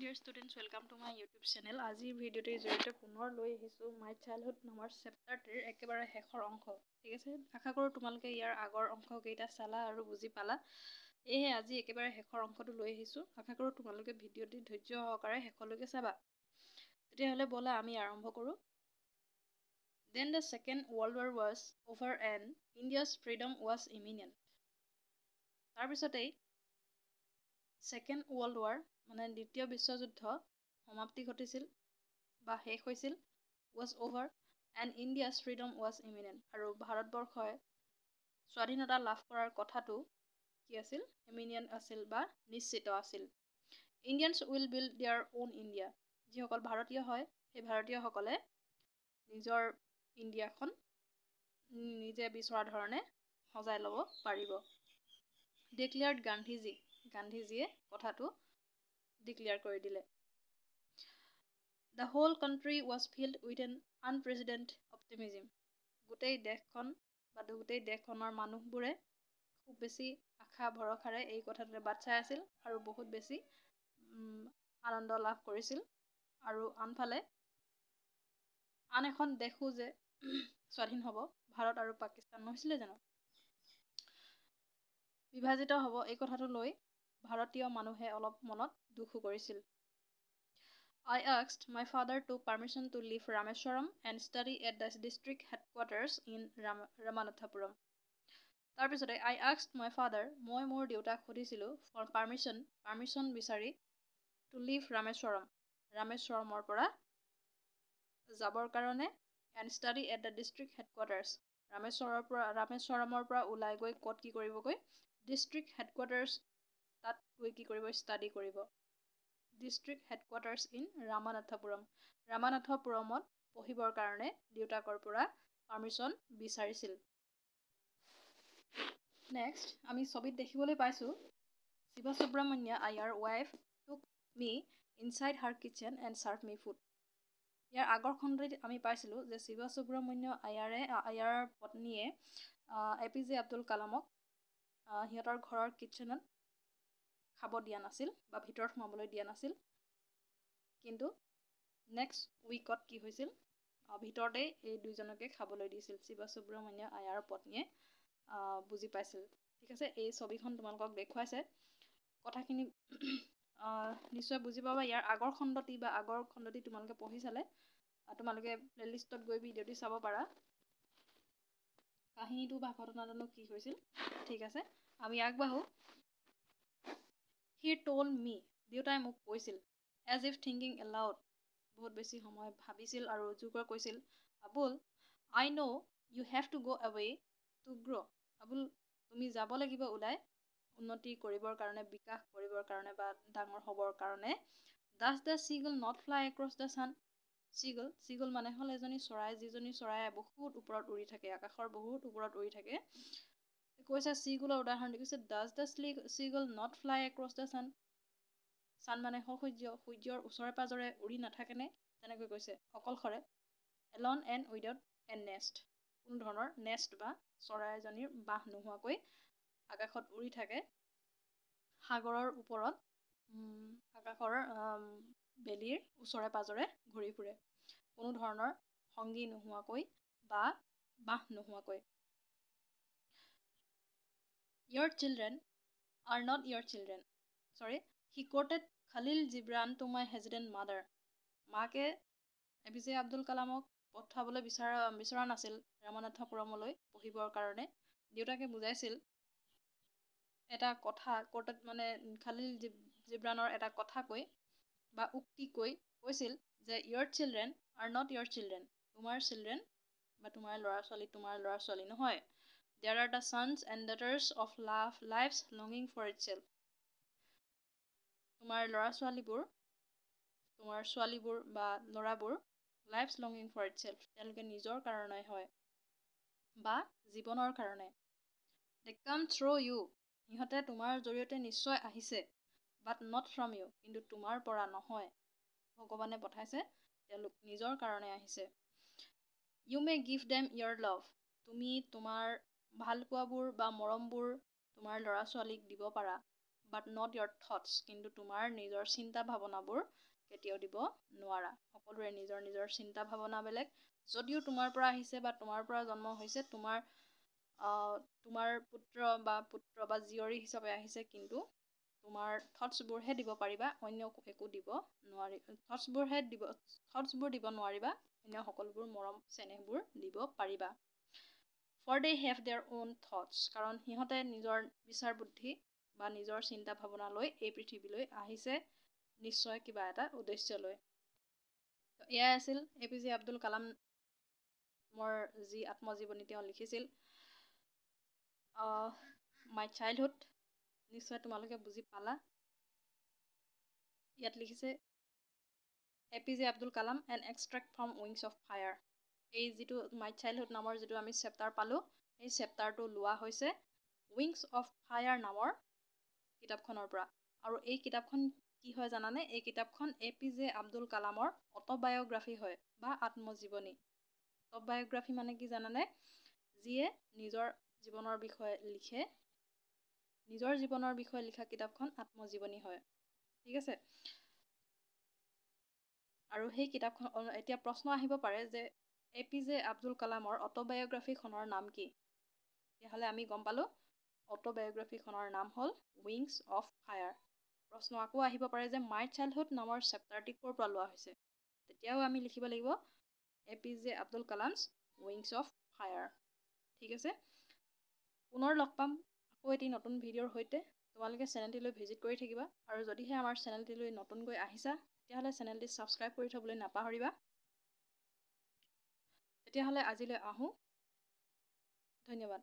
Dear students, welcome to my YouTube channel. আজিৰ ভিডিঅ'টিৰ জৰিয়তে পুনৰ লৈ আহিছোঁ মাই চাইল্ডহুড নামৰ চেপ্টাৰটিৰ একেবাৰে শেষৰ অংশ। ঠিক আছে, আশা কৰোঁ তোমালোকে ইয়াৰ আগৰ অংশকেইটা চালা আৰু বুজি পালা। সেয়েহে আজি একেবাৰে শেষৰ অংশটো লৈ আহিছোঁ। আশা কৰোঁ তোমালোকে ভিডিঅ'টি ধৈৰ্য সহকাৰে শেষলৈকে চাবা। তেতিয়াহ'লে ব'লা আমি আৰম্ভ কৰোঁ। Then the Second World War was over and India's freedom was imminent. তাৰপিছতেই ছেকেণ্ড ৱৰ্ল্ড ৱাৰ মানে দ্বিতীয় বিশ্বযুদ্ধ সমাপ্তি ঘটিছিল বা শেষ হৈছিল, was over and India's freedom was imminent, আৰু ভাৰতবৰ্ষই স্বাধীনতা লাভ কৰাৰ কথাটো কি আছিল, ইমিনেণ্ট আছিল বা নিশ্চিত আছিল। Indians will build their own India, যিসকল ভাৰতীয় হয় সেই ভাৰতীয়সকলে নিজৰ ইণ্ডিয়াখন নিজে বিচৰা ধৰণে সজাই ল'ব পাৰিব। ডিক্লেয়াৰ্ড গান্ধীজী, গান্ধীজীয়ে কথাটো ডিক্লেয়াৰ কৰি দিলে। The whole country was filled with an unprecedented optimism, গোটেই দেশখন বা গোটেই দেশখনৰ মানুহবোৰে খুব বেছি আশা ভৰসাৰে এই কথাটোৰে বাট চাই আছিল আৰু বহুত বেছি আনন্দ লাভ কৰিছিল। আৰু আনফালে আন এখন দেশো যে স্বাধীন হ'ব, ভাৰত আৰু পাকিস্তান নহৈছিলে জানো, বিভাজিত হ'ব, এই কথাটো লৈ ভাৰতীয় মানুহে অলপ মনত দুখো কৰিছিল। I asked my father to permission to leave Rameswaram and study at the district headquarters in Ramanathapuram. তাৰপিছতে আই আস্কড my father, মই মোৰ দেউতাক সুধিছিলোঁ, ফৰ পাৰ্মিশ্যন, পাৰ্মিশ্যন বিচাৰি, টু লিভ ৰামেশ্বৰম, ৰামেশ্বৰমৰ পৰা যাবৰ কাৰণে, and study at the district headquarters, ৰামেশ্বৰমৰ পৰা ওলাই গৈ ক'ত কি কৰিবগৈ, ডিষ্ট্ৰিক্ট হেডকোৱাৰ্টাৰ্ছ তাত গৈ কি কৰিব, ষ্টাডি কৰিব। ডিষ্ট্ৰিক্ট হেডকোৱাৰ্টাৰ্ছ ইন ৰামানাথপুৰম, ৰামানাথপুৰমত পঢ়িবৰ কাৰণে দেউতাকৰ পৰা পাৰ্মিশ্যন বিচাৰিছিল। নেক্সট আমি ছবিত দেখিবলৈ পাইছোঁ, Shiva Subramania Iyer wife took me inside her kitchen and serve me food. ইয়াৰ আগৰ খণ্ডত আমি পাইছিলোঁ যে শিৱ সুব্ৰমণ্য আয়াৰৰ পত্নীয়ে এ পি জে আব্দুল কালামক সিহঁতৰ ঘৰৰ কিটচেনত খাব দিয়া নাছিল বা ভিতৰত সোমাবলৈ দিয়া নাছিল। কিন্তু নেক্সট উইকত কি হৈছিল, ভিতৰতেই এই দুইজনকে খাবলৈ দিছিল শিৱ সুব্ৰমণ্য আয়াৰৰ পত্নীয়ে বুজি পাইছিল। ঠিক আছে, এই ছবিখন তোমালোকক দেখুৱাইছে, কথাখিনি নিশ্চয় বুজি পাবা। ইয়াৰ আগৰ খণ্ডটি বা আগৰ খণ্ডটি তোমালোকে পঢ়ি চালে তোমালোকে প্লে'লিষ্টত গৈ ভিডিঅ'টি চাব পাৰা, কাহিনীটো বা ঘটনাটোনো কি হৈছিল। ঠিক আছে, আমি আগবাঢ়ো। হি ট'ল্ড মি, দেউতাই মোক কৈছিল, এজ if thinking aloud, বহুত বেছি সময় ভাবিছিল আৰু জোৰকৈ কৈছিল, Abul I know you have to go away to grow', Abul তুমি যাব লাগিব ওলাই উন্নতি কৰিবৰ কাৰণে, বিকাশ কৰিবৰ কাৰণে বা ডাঙৰ হ'বৰ কাৰণে। Does the seagull not fly across the sun, seagull, seagull মানে হ'ল এজনী চৰাই, যিজনী চৰায়ে বহুত ওপৰত উৰি থাকে, আকাশৰ বহুত ওপৰত উৰি থাকে। কৈছে চিগুলৰ উদাহৰণ দি কৈছে, does the seagull not fly across the sun, sun মানে হ'ল সূৰ্য, সূৰ্যৰ ওচৰে পাজৰে উৰি নাথাকেনে, তেনেকৈ কৈছে অকলশৰে, alone and without a nest, কোনো ধৰণৰ নেষ্ট বা চৰাই এজনীৰ বাহ নোহোৱাকৈ আকাশত উৰি থাকে, সাগৰৰ ওপৰত আকাশৰ বেলিৰ ওচৰে পাজৰে ঘূৰি ফুৰে, কোনো ধৰণৰ সংগী নোহোৱাকৈ বা বাহ নোহোৱাকৈ। Your children are not your children, sorry, he quoted Khalil Gibran to my hesitant mother. মাকে এ পি জে আব্দুল কালামক পঠাবলৈ বিচৰা নাছিল ৰামানাথপুৰমলৈ পঢ়িবৰ কাৰণে। দেউতাকে বুজাইছিল এটা কথা, কোৰ্টত মানে খালিল জিব্ৰানৰ এটা কথা কৈ বা উক্তি কৈ কৈছিল যে your children are not your children, তোমাৰ চিলড্ৰেন বা তোমাৰ ল'ৰা ছোৱালী তোমাৰ ল'ৰা ছোৱালী নহয়। There are the sons and daughters of love life's longing for itself, তোমাৰ ল'ৰা ছোৱালীবোৰ, তোমাৰ ছোৱালীবোৰ বা ল'ৰাবোৰ লাইফছ লঙিং ফৰ ইটছেল্ফ, তেওঁলোকে নিজৰ কাৰণে হয় বা জীৱনৰ কাৰণে। দে কাম থ্ৰ' ইউ, সিহঁতে তোমাৰ জৰিয়তে নিশ্চয় আহিছে, বাট not from U, কিন্তু তোমাৰ পৰা নহয়, ভগৱানে পঠাইছে, তেওঁলোক নিজৰ কাৰণে আহিছে। You may give them your love, তুমি তোমাৰ ভালপোৱাবোৰ বা মৰমবোৰ তোমাৰ ল'ৰা ছোৱালীক দিব পাৰা, But not your thoughts. কিন্তু তোমাৰ নিজৰ চিন্তা ভাৱনাবোৰ কেতিয়াও দিব নোৱাৰা। সকলোৰে নিজৰ নিজৰ চিন্তা ভাৱনা বেলেগ। যদিও তোমাৰ পৰা আহিছে বা তোমাৰ পৰা জন্ম হৈছে, তোমাৰ পুত্ৰ বা জীয়ৰী হিচাপে আহিছে, কিন্তু তোমাৰ থটছবোৰহে দিব পাৰিবা, অন্য একো দিব নোৱাৰি। থটছবোৰ দিব নোৱাৰিবা, অন্য সকলোবোৰ মৰম চেনেহবোৰ দিব পাৰিবা। For they have their own thoughts. কাৰণ সিহঁতে নিজৰ বিচাৰ বুদ্ধি বা নিজৰ চিন্তা ভাৱনা লৈ এই পৃথিৱীলৈ আহিছে, নিশ্চয় কিবা এটা উদ্দেশ্য লৈ। এয়াই আছিল এ পি জে আব্দুল কালামৰ যি আত্মজীৱনী তেওঁ লিখিছিল, my childhood. নিশ্চয় তোমালোকে বুজি পালা। ইয়াত লিখিছে A P J Abdul Kalam, an extract from Wings of Fire. এই যিটো my childhood নামৰ যিটো আমি চেপ্টাৰ পালোঁ, সেই চেপ্টাৰটো লোৱা হৈছে উইংছ অফ ফায়াৰ নামৰ কিতাপখনৰ পৰা। আৰু এই কিতাপখন কি হয় জানানে? এই কিতাপখন এ পি জে আব্দুল কালামৰ অট'বায়'গ্ৰাফী হয় বা আত্মজীৱনী। অট'বায়'গ্ৰাফী মানে কি জানানে? যিয়ে নিজৰ জীৱনৰ বিষয়ে লিখে, নিজৰ জীৱনৰ বিষয়ে লিখা কিতাপখন আত্মজীৱনী হয়। ঠিক আছে। আৰু সেই কিতাপখন, এতিয়া প্ৰশ্ন আহিব পাৰে যে এ পি জে আব্দুল কালামৰ অট'বায়'গ্ৰাফীখনৰ নাম কি? তেতিয়াহ'লে আমি গম পালোঁ অট'বায়'গ্ৰাফীখনৰ নাম হ'ল উইংছ অফ ফায়াৰ। প্ৰশ্ন আকৌ আহিব পাৰে যে my childhood নামৰ চেপ্টাৰটি ক'ৰ পৰা লোৱা হৈছে? তেতিয়াও আমি লিখিব লাগিব A P J Abdul Kalam's Wings of Fire. ঠিক আছে, পুনৰ লগ পাম আকৌ এটি নতুন ভিডিঅ'ৰ সৈতে। তোমালোকে চেনেলটিলৈ ভিজিট কৰি থাকিবা, আৰু যদিহে আমাৰ চেনেলটিলৈ নতুনকৈ আহিছা, তেতিয়াহ'লে চেনেলটি ছাবস্ক্ৰাইব কৰি থ'বলৈ নাপাহৰিবা। তেতিয়াহ'লে আজিলৈ আহোঁ, ধন্যবাদ।